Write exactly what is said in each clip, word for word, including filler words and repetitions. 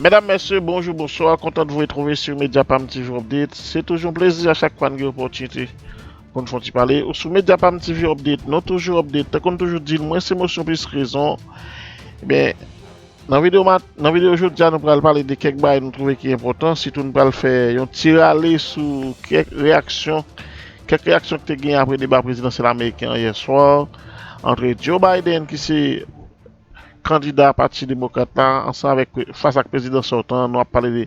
Medam, mesye, bonjou, bonswa. Kontan de vous retrouver sur Media Pam T V Update. Se toujou yon plezi a chak fwa n gen opòtinite pou n fè yon ti pale. Ou sou Media Pam T V Update, nou toujou update. Tankou n toujou di l, mwen se Motion Plis Rezon. Ebyen, nan videyo mat-, nan videyo jodi a, nou pral pale de kèk bagay nou twouve ki enpòtan. Sitou, nou pral fè yon ti rale sou kèk reyaksyon, kèk reyaksyon ki te gen apre deba prezidansyèl ameriken an yè swa, antre Joe Biden, ki se kandida Pati Demokrat la, ansanm avèk pre-, fas ak prezidan sòtan, nou ap pale de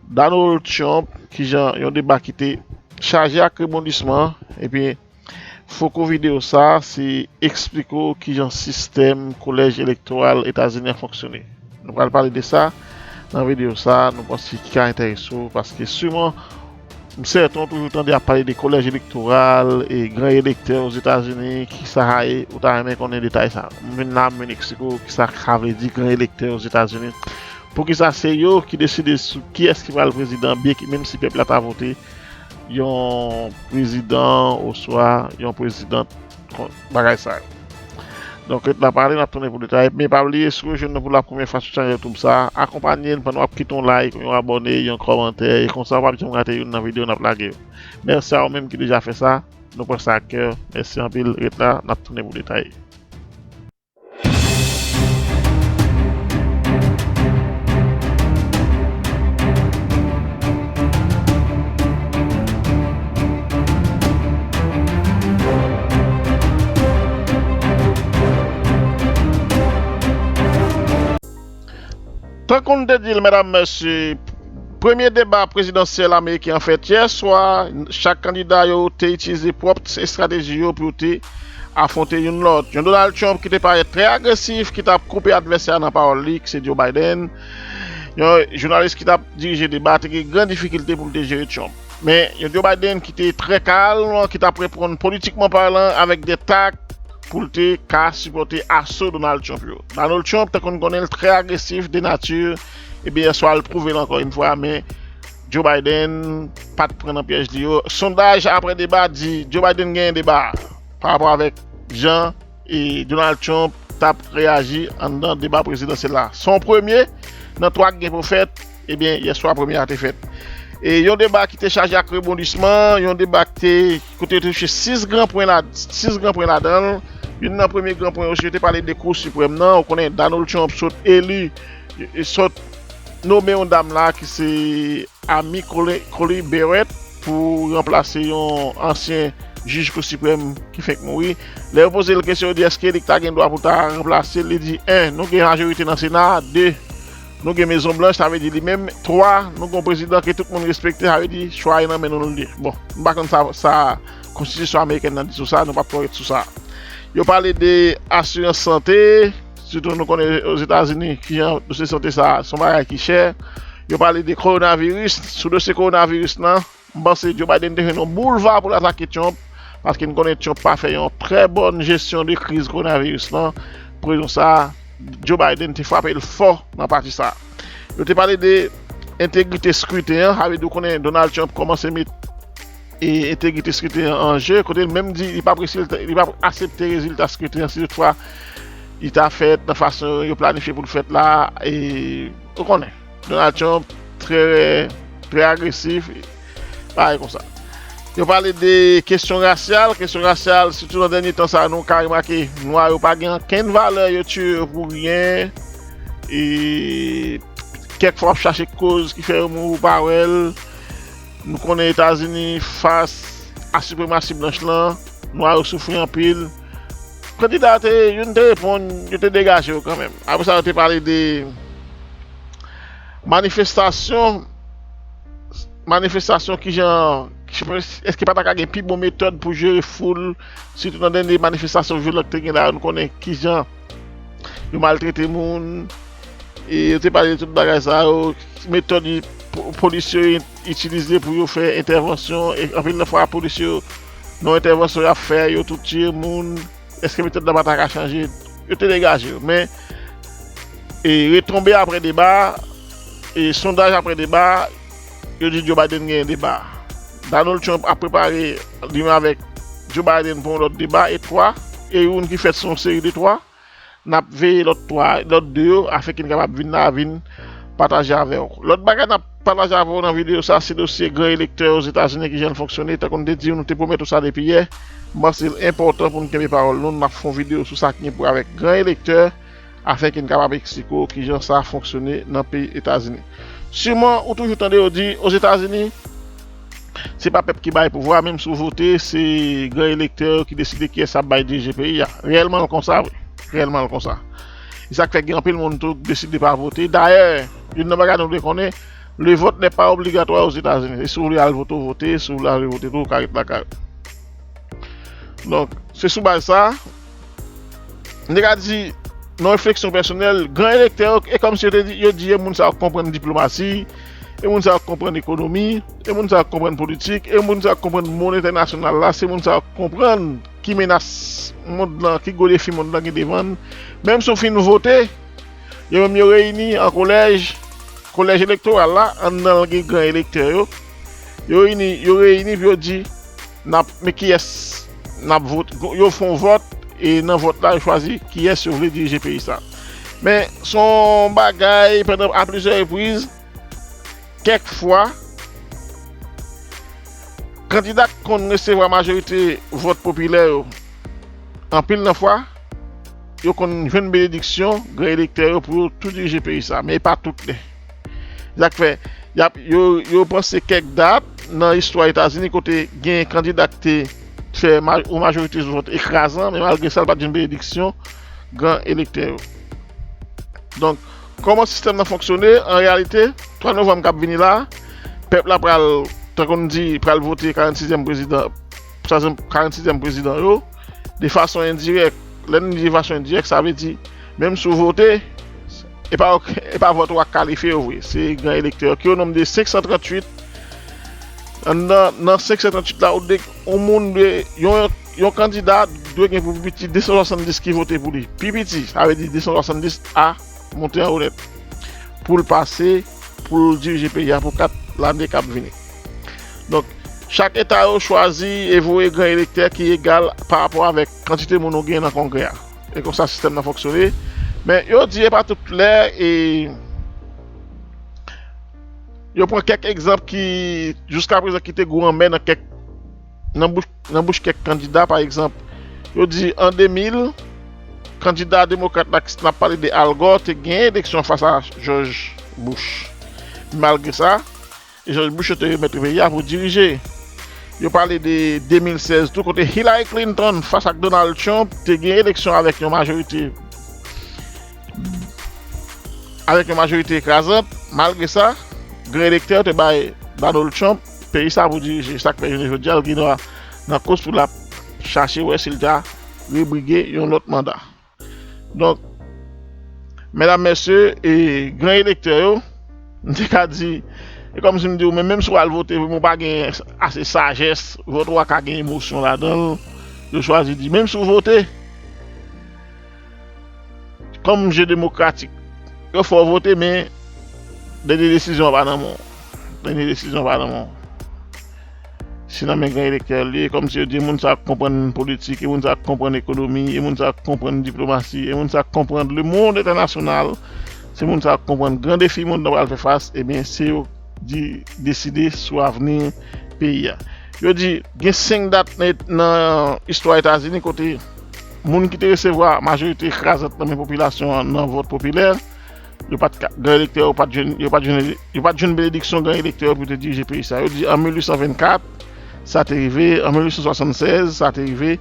Donald Trump, kijan yon deba ki te chaje ak rebondisman, epi foko videyo sa, se eksplike w kijan sistèm kolèj elektoral Etazini an fonksyone. Nou pral pale de sa nan videyo sa, nou panse ki ka enterese w, paske siman, m sèten w toujou tande ap pale de kolèj elektoral e gran elektè Ozetazini, ki sa sa ye, ou ta renmen konnen detay sa. M vin la, m vin eksplike w ki sa sa vle di gran elektè Ozetazini. Poukisa se yo ki deside sou kiyès ki pral prezidan, byenke menm si pèp la ta vote yon prezidan oswa yon prezidant kont bagay sa yo. Donk, ret la pale, n ap tounen pou detay. Men pa bliye, si w jwenn nou pou la premyè fwa sou chanèl YouTube sa, akonpanye n pandan w ap kite yon like, yon abòne, yon kòmantè, e konsa w p ap janm rate youn nan videyo n ap lage yo. Mèsi a ou menm ki deja fè sa, nou pran sa ak kè. Mèsi anpil, ret la, n ap tounen pou detay. Tankou n te di l, medam, mesye, premye deba prezidansyèl ameriken an fèt yè swa. Chak kandida yo te itilize pwòp estrateji yo pou yo te afwonte youn lòt. Yon Donald Trump ki te parèt trè agresif, ki t ap koupe advèsè a nan pawòl li, ki se Joe Biden. Yon jounalis ki t ap dirije deba te gen gran difikilte pou l te jere Trump. Men, yon Joe Biden ki te trè kalm, ki t ap reponn politikman palan avèk de tak pou l te ka sipòte aso Donald Trump yo. Donald Trump, tankou n konnen l, trè agresif de nati, ebyen, yè swa l pwouve l ankò yon fwa, men Joe Biden pa t pran nan pyèj li yo. Sondaj apre deba di Joe Biden genyen deba a pa rapò avèk jan e Donald Trump t ap reyaji anndan deba prezidansyèl la. Se yon premye nan twa k gen pou fèt, ebyen, yè swa premye a te fèt. E yon deba ki te chaje ak rebondisman, yon deba ki te, kote yo te touche sis gran pwen la, sis gran pwen ladan l. Youn nan premye gran pwen yo, se yo te pale de Kou Siprèm nan. Ou konnen Donald Trump sot eli, e sot nome yon dam la ki se Amy Coney, Coney Barrett pou ranplase yon ansyen jij Kou Siprèm ki fenk mouri. Lè yo poze l kesyon, yo di èske li ta gen dwa pou ta ranplase l, li di, en, nou gen majorite nan Sena, de, nou gen Mezon Blanch, sa vle di li menm, twa, nou gen yon prezidan ke tout moun respekte, sa vle di chwa a nan men nou l ye. Bon, m pa konn sa, sa konstitisyon amerikèn nan di sou sa, nou p ap twò ret sou sa. Yo pale de asirans sante, sitou nou konnen Ozetazini, kijan dosye sante sa, se yon bagay ki chè. Yo pale de kowonaviris, sou dosye kowonaviris lan, m panse Joe Biden te jwenn yon boulva pou l atake Trump, paske n konnen Trump pa fè yon trè bòn jesyon de kriz kowonaviris lan. Pou rezon sa, Joe Biden te frape l fò nan pati sa. Yo te pale de entegrite skriten an, sa vle di w konnen Donald Trump kòmanse met e entegrite skriten an an je, kote l menm di li p ap resi-, li p ap aksepte rezilta skriten an si toutfwa li ta fèt nan fason yo planifye pou l fèt la, e ou konnen, Donald Trump trè, trè agresif, bagay konsa. Yo pale de kesyon rasyal, kesyon rasyal, sitou nan dènye tan sa, nou ka remake, nwa yo pa gen ankenn valè, yo tiye yo pou ryen, e kèk fwa w ap chache koz ki fè yo mouri, ou pa wè l. Nou konnen Etazini fas a sipremasi blanch lan, nwa yo soufri anpil. Kandida yo te, youn te reponn, yo te degaje yo kanmenm. Apre sa, yo te pale de manifestasyon, manifestasyon kijan, èske pa ta ka gen pi bon metòd pou jere foul, sitou nan dènye manifestasyon vyolan ki te gen la, nou konnen kijan yo maltrete moun, e yo te pale de tout bagay sa yo, metòd i-, po-, polis yo i-, itilize pou yo fè entèvansyon, e anpil nan fwa polis yo, nan entèvansyon y ap fè, yo tou tiye moun, èske metòd la pa ta ka chanje? Yo te degaje yo, men, e retonbe apre deba, e sondaj apre deba, yo di Joe Biden genyen deba. Donald Trump ap prepare li menm avèk Joe Biden pou yon lòt deba, e twa, e youn ki fèt se yon seri de twa. N ap veye lòt twa, lòt de yo, afenke n kapab vin la, vin pataje avè w. Lòt bagay n ap pataje avè w nan videyo sa, se dosye gran elektè Ozetazini, kijan l fonksyone. Tankou n te di w, nou te pwomèt ou sa depi yè. M panse l enpòtan pou n kenbe pawòl nou. N ap fè yon videyo sou sa ki gen pou wè avèk gran elektè, afenke n kapab eksplike w kijan sa fonksyone nan peyi Etazini. Siman, ou toujou tande yo di, Ozetazini, se pa pèp ki bay pouvwa, menm si w vote, se gran elektè yo ki deside kiyès ap bay dirije peyi a. Reyèlman, l konsa, wi. Reyèlman, l konsa. E sa k fè gen anpil moun tou ki deside pa vote. Dayè, youn nan bagay nou dwe konnen, le vote n'est pas obligatoire aux États-Unis. E si w vle al vote, w vote. Si w pa vle vote tou, w ka ret lakay ou. Donk, se sou baz sa, m te ka di, nan refleksyon pèsonèl, gran elektè yo, e kòmsi yo te di, yo di, e moun sa yo konprann diplomasi, e moun sa yo konprann ekonomi, e moun sa yo konprann politik, e moun sa yo konprann mond entènasyonal la, se moun sa yo konprann ki menas mond lan, ki gwo defi mond lan gen devan l. Menm si w fin vote, yo menm yo reyini an kolèj, kolèj elektoral la, anndan l gen gran elektè yo. Yo reyini, yo reyini pou yo di, n ap, men kiyès n ap vote. Yo fè yon vòt, e nan vòt la, yo chwazi kiyès yo vle dirije peyi sa. Men, se yon bagay, pandan, a plizyè repriz, kèk fwa, kandida k konn resevwa majorite vòt popilè yo, anpil nan fwa, yo konn jwenn benediksyon gran elektè yo pou yo tou dirije peyi sa, men e pa tout lè. Sa k fè, y ap, yo, yo panse kèk dat nan istwa Etazini kote gen kandida ki te fè ma-, yon majorite vòt ekrazan, men malgre sa, l pa t jwenn benediksyon gran elektè yo. Donk, kòman sistèm nan fonksyone? An reyalite, twa novanm k ap vini la, pèp la pral, tankou n di, pral vote karannsizyèm prezidan, karannsizyèm prezidan yo, de fason endirèk. Lè n di de fason endirèk, sa vle di, menm si w vote, e pa, e pa vòt ou a k kalifye yo vre. Se gran elektè yo, ki o nonb de senk san tranntuit. Anndan, nan senk san tranntuit la, ou de, yon moun dwe, yon, yon kandida dwe gen pou pi piti de san swasanndis ki vote pou li. Pi piti, sa vle di de san swasanndis a monte anwo nèt. Pou l pase, pou l dirije peyi a pou kat lane k ap vini. Donk, chak eta yo chwazi e voye gran elektè ki egal pa rapò avèk kantite moun ou gen nan kongrè a. E konsa sistèm nan fonksyone. Men, yo di e pa tout lè, e yo pran kèk egzanp ki, jiska prezan, ki te gwo anmè nan kèk, nan bouch, nan bouch kèk kandida, pa egzanp. Yo di, an de mil, kandida demokrat la, n ap pale de Al Gore, te genyen eleksyon fas a George Bush. Malgre sa, e George Bush te remèt peyi a pou dirije. Yo pale de de mil sèz tou, kote Hillary Clinton fas ak Donald Trump te gen eleksyon avèk yon majorite, avèk yon majorite ekrazant. Malgre sa, gran elektè yo te bay Donald Trump peyi sa pou dirije. Sa k fè jounen jodi a, l gen dwa nan kous pou l ap chache wè si l ta rebrige yon lòt manda. Donk, medam, mesye, e gran elektè yo, m te ka di, e kòmsi m di w, men menm si w al vote, men w pa gen ase sajès, vòt ou a ka gen emosyon ladan l, yo chwazi di, menm si w vote, kòm je demokratik, yo fè w vote, men dènye desizyon an pa nan men w. Dènye desizyon an pa nan men w. Se nan men gran elektè yo l ye, kòmsi yo di, e moun sa k konprann politik, e moun sa k konprann ekonomi, e moun sa k konprann diplomasi, e moun sa k konprann lemonn entènasyonal, se moun sa k konprann gran defi mond nan pral fè fas, ebyen, se yo di, deside sou avni peyi a. Yo di, gen senk dat nan, nan istwa Etazini kote moun ki te resevwa majorite ekrazant nan men popilasyon an nan vòt popilè, yo pa t ka, gran elektè yo pa t jwenn, yo pa t jwenn, yo pa t jwenn benediksyon gran elektè yo pou te dirije peyi sa. Yo di an mil uit san vennkat, sa te rive, an mil uit san swasannsèz, sa te rive,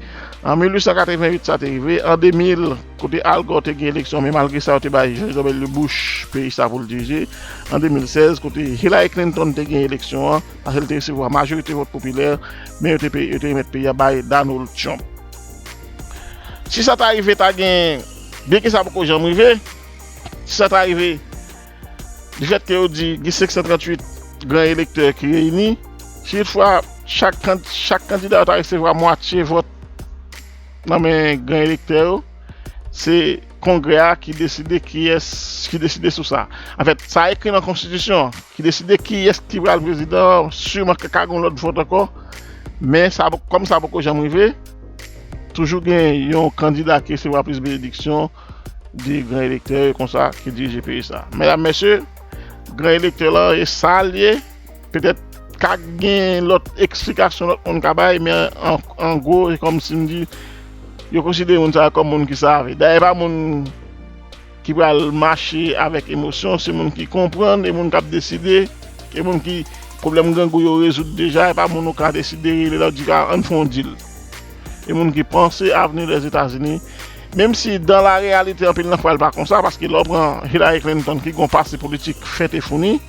an mil uit san katrevenn uit, sa te rive, an de mil, kote Al Gore te gen eleksyon, men malgre sa, yo te bay George W. Bush peyi sa pou l dirije, an de mil sèz, kote Hillary Clinton te gen eleksyon an, paske l te resevwa majorite vòt popilè, men yo te, yo te remèt peyi a bay Donald Trump. Si sa ta rive, ta gen, byenke sa poko janm rive, si sa ta rive, difèt ke yo di gen senk san tranntuit gran elektè ki reyini, si toutfwa chak, chak kandida yo ta resevwa mwatye vòt nan men gran elektè yo, se Kongrè a ki deside kiyès, ki deside sou sa. Anfèt, sa ekri nan konstitisyon an, ki deside kiyès ki pral prezidan an, siman ka gen yon lòt vòt ankò, men sa, kòm sa poko janm rive, toujou gen yon kandida ki resevwa plis benediksyon de gran elektè yo konsa ki dirije peyi sa. Medam, mesye, gran elektè lan, e sa l ye. Petèt ka gen lòt eksplikasyon lòt moun ka bay, men an, an gwo, e kòmsi m di, yo konsidere moun sa yo kòm moun ki save. Dayè, e pa moun ki pral mache avèk emosyon, se moun ki konprann, e moun k ap deside, e moun ki pwoblèm grangou yo rezoud deja, e pa moun ou ka deside rele la, di, "Ah, ann fè yon dil." E moun ki panse avni Lèzetazini, menm si dan la reyalite anpil nan fwa l pa konsa, paske lè w pran Hillary Clinton ki gon pase politik fèt e founi,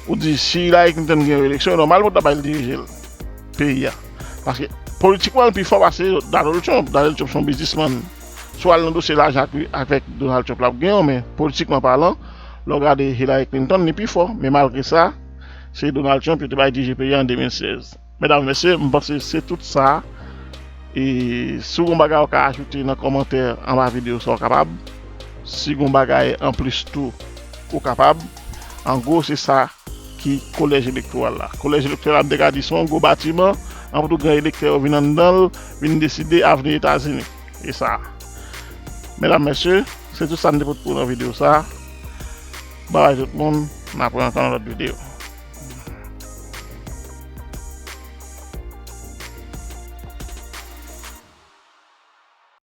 ou di si Hillary Clinton gen yon eleksyon, e nòmal pou ta bay l dirije l, peyi a. Paske politikman, l pi fò pase Donald Trump. Donald Trump se yon biznismann. Si w al nan dosye lajan ak, avèk Donald Trump, l ap gen yon, men politikman palan, lè w gade Hillary Clinton, li pi fò. Men malgre sa, se Donald Trump yo te bay dirije peyi a an de mil sèz. Medam, mesye, m panse se tout sa. E si w gon bagay ou ka ajoute nan kòmantè anba videyo sa, ou kapab. Si gon bagay anplis tou, ou kapab. An gwo, se sa ki kolèj elektoral la. Kolèj elektoral la, m te ka di, se yon gwo batiman, anpil gran elektè yo vin anndan l, vin deside avni Etazini. E sa. Medam, mesye, se tout sa m te pote pou w nan videyo sa. Babay tout moun, n ap wè ankò nan lòt videyo.